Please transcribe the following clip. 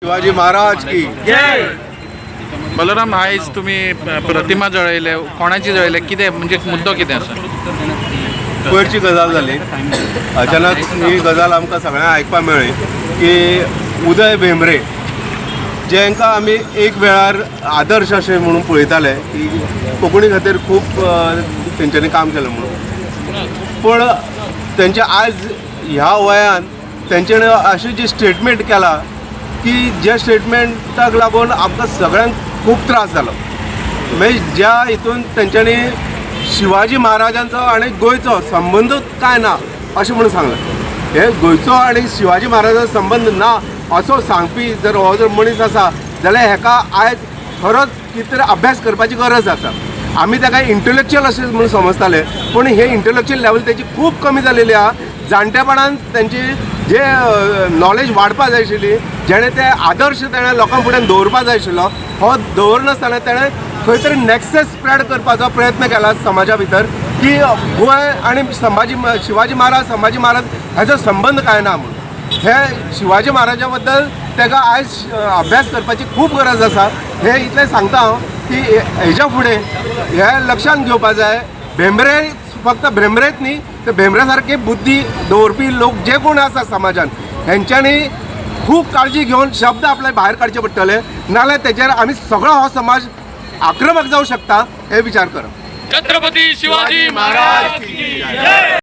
शिवाजी महाराज की जय. बलराम, आयज तुमी प्रतिमा जळयले, कोणाची जळयले, कितें म्हणजे मुद्दो कितें आसा? पयरची गजाल जाली. अचानक ही गजाल आमकां सगळ्यांक आयकपाक मेळ्ळी की उदय भेंब्रे, जेंकां आमी एक वेळार आदर्श अशें म्हणून पळयताले की कोंकणी खातीर खूब तेंच्यांनी काम केलें म्हणून, पूण तेंच्या आयज ह्या वयान तेंच्यानी अशें जें स्टेटमेंट केलां की ज्या स्टेटमेंटाक लागून आमकां सगळ्यांक खूब त्रास जालो. म्हणजे ज्या हितून तेंच्यांनी शिवाजी महाराजांचो आनी गोंयचो संबंद काय ना अशें म्हणून सांगलें. हे गोंयचो आनी शिवाजी महाराजांचो संबंद ना असो सांगपी जर हो जर मनीस आसा जाल्यार हेका आयज खरोच कितें तरी अभ्यास करपाची गरज आसा. आमी ताका इंटलेक्च्युअल अशें म्हणून समजताले, पूण हे इंटलेक्च्युअल लेवल तेजी खूब कमी जालेली आहा. जाणटेपणान तेंची जे नॉलेज वाडपा जाय आशिल्ली, जेणे ते आदर्श तेणें लोकां फुड्यान दवरपा जाय आशिल्लो, हो दवरनासतना तेणें खंय तरी नॅक्सस स्प्रेड करपाचो प्रयत्न केला समाजा भितर की गोंय आनी संभाजी शिवाजी महाराज, संभाजी महाराज हाचो संबंद काय ना म्हणून. हे शिवाजी महाराजा बद्दल ताका आयज अभ्यास करपाची खूब गरज आसा. हे इतलें सांगता हांव की हेज्या फुडें हे लक्षांत घेवपा जाय. भेंब्रे फक्त भेंब्रेच न्ही, तर भेंब्रे सारके बुद्धी दवरपी लोक जे कोण आसा समाजान, हेंच्यांनी खूब काळजी घेवन शब्द आपले भायर काडचे पडटले, नाल्यार तेजेर आमी सगळो हो समाज आक्रमक जावं शकता हे विचार करप. छत्रपती शिवाजी महाराज.